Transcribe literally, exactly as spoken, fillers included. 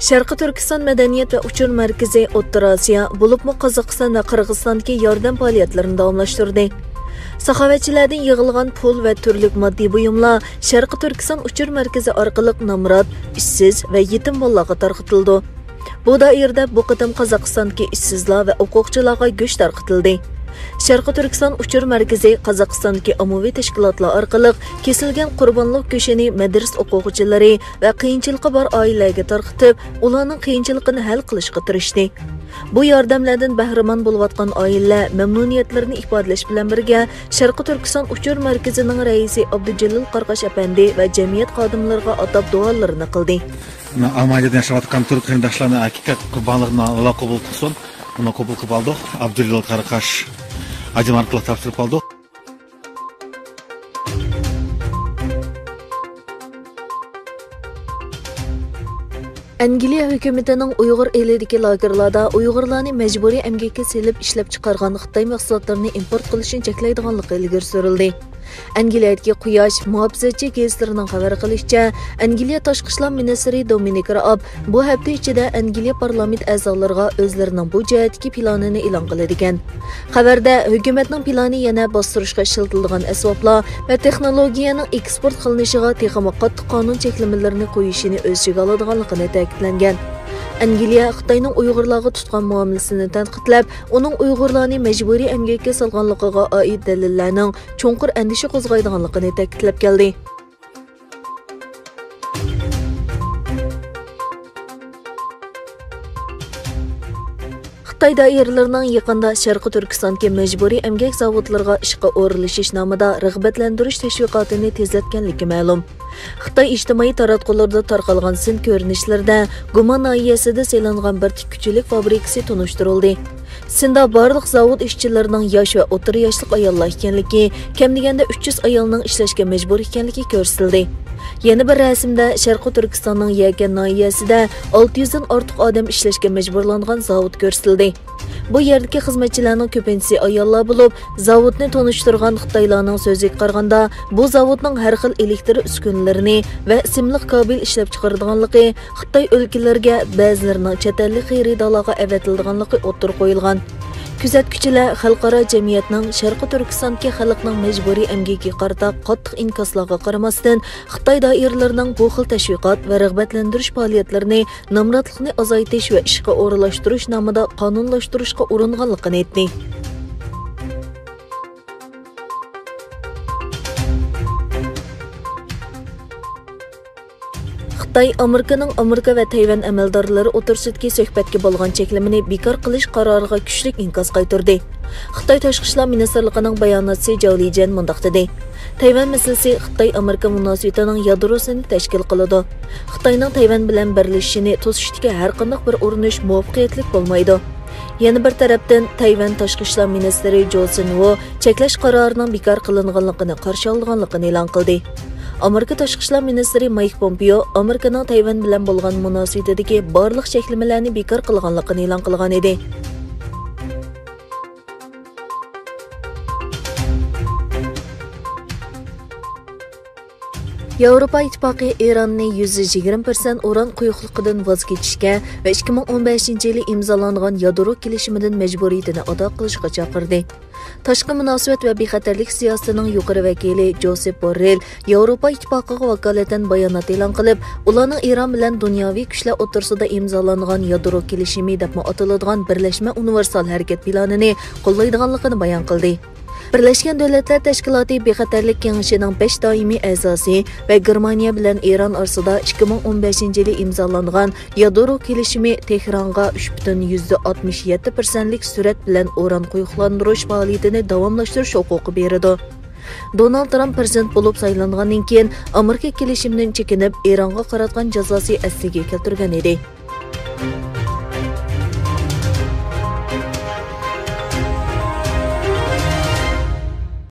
شەرقىي تۈركىستان مەدەنىيەت ۋە ئۇچۇر مەركىزى ئوتتۇرا ئاسىيا، بولۇپمۇ قازاقىستان ۋە قىرغىزىستاندىكى ياردەم پائالىيەتلىرىنى داۋاملاشتۇردى. ساخاۋەتچىلەردىن يىغىلغان پۇل ۋە تۈرلۈك ماددىي بۇيۇملار شەرقىي تۈركىستان ئۇچۇر مەركىزى ئارقىلىق نامرات، ئىشسىز ۋە يېتىم بالىلارغا تارقىتىلىدۇ. بۇ دائىرىدە بۇ قېتىم قازاقىستاندىكى ئىشسىزلار ۋە ئوقۇغۇچىلارغا گۆش تارقىتىلدى. شەرقىي تۈركىستان ئۇچۇر مەركىزى قازاقىستاندىكى ئاممىۋى تەشكىلاتلار ئارقىلىق كېسىلگەن قۇربانلىق گۆشىنى مەدرىسە ئوقۇغۇچىلىرى ۋە قىيىنچىلىقى بار ئائىلىلەرگە تارقىتىپ، ئۇلارنىڭ قىيىنچىلىقىنى ھەل قىلىشقا تىرىشتى. بۇ ياردەملەردىن بەھرىمەن بولۇۋاتقان ئائىلىلەر مەمنۇنىيەتلىرىنى ئىپادىلەش بىلەن بىرگە، شەرقىي تۈركىستان ئۇچۇر مەركىزىنىڭ رەئىسى ئابدۇجېلىل قارقاش ئەپەندى ۋە جەمئىيەت خادىملىرىغا ئاتاپ دۇئالىرىنى قىلدى. مانا ئالمانىيەدە ياشاۋاتقان تۈرك قېرىنداشلارنى ھەقىقەت قۇربانلىقىنى ئاللا قوبۇل قىلسۇن. مانا قوبۇل قىلىپ ئالدۇق. ئابدۇجېلىل قارقاش ھاجىم ئارقىلىق تاپشۇرۇپ ئالدۇق. ئەنگلىيە ھۆكۈمىتىنىڭ ئۇيغۇر ئېلىدىكى لاگېرلاردا ئۇيغۇرلارنى مەجبۇرىي ئەمگەككە سېلىپ ئىشلەپ چىقارغان خىتاي مەھسۇلاتلىرىنى ئىمپورت قىلىشنى چەكلەيدىغانلىقى ئىلگىرى سۈرۈلدى. ئەنگلىيەدىكى قۇياش، مۇھاپىزەتچى گېزىتلىرىنىڭ خەۋەر قىلىشىچە، ئەنگلىيە تاشقى ئىشلار مىنىستىرى دومىنىك رائاب بۇ ھەپتە ئىچىدە ئەنگلىيە پارلامېنت ئەزالىرىغا ئۆزلىرىنىڭ بۇ جەھەتتىكى پىلانىنى ئېلان قىلىدىكەن. خەۋەردە، ھۆكۈمەتنىڭ پىلانى يەنە باستۇرۇشقا ئىشلىتىلىدىغان ئەسۋابلار ۋە تېخنولوگىيەنىڭ ئېكسپورت قىلىنىشىغا تېخىمۇ قاتتىق قانۇن چەكلىمىلىرىنى قويۇشىنى ئۆز ئىچىگە ئالىدىغانلىقىنى تەكىتلەنگەن. ئەنگلىيە خىتاينىڭ ئۇيغۇرلارغا تۇتقان مۇئامىلىسىنى تەنقىدلەپ، ئۇنىڭ ئۇيغۇرلارنى مەجبۇرىي ئەمگەككە سالغانلىقىغا ئائىت دەلىللەرنىڭ چوڭقۇر ئەندىشە قوزغايدىغانلىقىنى تەكىتلەپ كەلدى. خىتاي دائىرىلىرىنىڭ يېقىندا شەرقىي تۈركىستاندىكى مەجبۇرىي ئەمگەك زاۋۇتلىرىغا ئىشقا ئورۇنلىشىش نامىدا رىغبەتلەندۈرۈش تەشۋىقاتىنى تېزلەتكەنلىكى مەلۇم. خىتاي ئىجتىمائىي تاراتقۇلىرىدا تارقالغان سىن كۆرۈنۈشلىرىدە گۇما ناھىيەسىدە سېلىنغان بىر تىككۈچىلىك فابرىكىسى تونۇشتۇرۇلدى. سىندا بارلىق زاۋۇت ئىشچىلىرىنىڭ ياش ۋە ئوتتۇرا ياشلىق ئاياللار ئىكەنلىكى، كەم دېگەندە ئۈچ يۈز ئايالنىڭ ئىشلەشكە مەجبۇر ئىكەنلىكى كۆرسىتىلدى. يەنە بىر رەسىمدە شەرقىي تۈركىستاننىڭ يەكەن ناھىيەسىدە ئالتە يۈزدىن ئارتۇق ئادەم ئىشلەشكە مەجبۇرلانغان زاۋۇت كۆرسىتىلدى. بۇ يەردىكى خىزمەتچىلەرنىڭ كۆپىنچىسى ئاياللار بولۇپ، زاۋۇتنى تونۇشتۇرغان خىتايلارنىڭ سۆزىگە قارىغاندا، بۇ زاۋۇتنىڭ ھەر خىل ئېلېكتر ئۈسكۈنىلىرىنى ۋە سىملىق كابېل ئىشلەپچىقىرىدىغانلىقى، خىتاي ئۆلكىلىرىگە بەزىلىرىنىڭ چەت ئەللىك خېرىدارلارغا ئەۋەتىلىدىغانلىقى ئوتتۇرىغا قويۇلغان. كۆزەتكۈچىلەر خەلقئارا جەمئىيەتنىڭ شەرقىي تۈركىستاندىكى خەلقنىڭ مەجبۇرىي ئەمگىكىگە قارىتا قاتتىق ئىنكاسلارغا قارىماستىن، خىتاي دائىرىلىرىنىڭ بۇ خىل تەشۋىقات ۋە رىغبەتلەندۈرۈش پائالىيەتلىرىنى نامراتلىقنى ئازايتىش ۋە ئىشقا ئورۇنلاشتۇرۇش نامىدا قانۇنلاشتۇرۇشقا ئۇرۇنغانلىقىنى ئېيتتى. خىتاي ئامېرىكىنىڭ ئامېرىكا ۋە تەيۋەن ئەمەلدارلىرى ئوتتۇرىسىدىكى سۆھبەتكە بولغان چەكلىمىنى بىكار قىلىش قارارىغا كۈچلۈك ئىنكاس قايتۇردى. خىتاي تاشقى ئىشلار مىنىستىرلىقىنىڭ باياناتچىسى جاۋ لىجيەن مۇنداق دېدى: تەيۋەن مەسىلىسى خىتاي ئامېرىكا مۇناسىۋىتىنىڭ يادروسىنى تەشكىل قىلىدۇ. خىتاينىڭ تەيۋەن بىلەن بىرلىشىشىنى توسۇشتىكى ھەرقانداق بىر ئۇرۇنۇش مۇۋەپپەقىيەتلىك بولمايدۇ. يەنە بىر تەرەپتىن، تەيۋەن تاشقى ئىشلار مىنىستىرى جو سىن ۋو چەكلەش قارارىنىڭ بىكار قىلىنغانلىقىنى قارشى ئالىدىغانلىقىنى ئېلان قىلدى. ئامېرىكا تاشقى ئىشلار مىنىستىرى مايك پومپېئو ئامېرىكىنىڭ تەيۋەن بىلەن بولغان مۇناسىۋىتىدىكى بارلىق چەكلىمىلەرنى بىكار قىلغانلىقىنى ئېلان قىلغان ئىدى. ياۋروپا ئىتتىپاقى ئىراننى يۈزدە يىگىرمە پىرسەنت ئۇران قويۇقلۇقىدىن ۋاز كېچىشكە ۋە ئىككى مىڭ ئون بەشىنچى يىلى ئىمزالانغان يادرو كېلىشىمىدىن مەجبۇرىيىتىنى ئادا قىلىشقا چاقىردى. تاشقى مۇناسىۋەت ۋە بىخەتەرلىك سىياسىتىنىڭ يۇقىرى ۋەكىلى جوسېپ بوررېل ياۋروپا ئىتتىپاقىغا ۋاكالىتەن بايانات ئېلان قىلىپ، ئۇلارنىڭ ئىران بىلەن دۇنياۋى كۈچلەر ئوتتۇرىسىدا ئىمزالانغان يادرو كېلىشىمى دەپمۇ ئاتىلىدىغان بىرلەشمە ئۇنىۋېرسال ھەرىكەت پىلانىنى قوللايدىغانلىقىنى بايان قىلدى. بىرلەشكەن دۆلەتلەر تەشكىلاتى بىخەتەرلىك كېڭىشىنىڭ بەش دائىمىي ئەزاسى ۋە گېرمانىيە بىلەن ئىران ئارىسىدا ئىككى مىڭ ئون بەشىنچى يىلى ئىمزالانغان يادرو كېلىشىمى تېھرانغا ئۈچ پۈتۈن يۈزدە ئاتمىش يەتتە پىرسەنتلىك سۈرئەت بىلەن ئۇران قويۇقلاندۇرۇش پائالىيىتىنى داۋاملاشتۇرۇش ھوقۇقى بېرىدۇ. دونالد ترامپ پىرېزىدېنت بولۇپ سايلانغاندىن كېيىن، ئامېرىكا كېلىشىمدىن چېكىنىپ، ئىرانغا قاراتقان جازاسى ئەسلىگە كەلتۈرگەن ئىدى.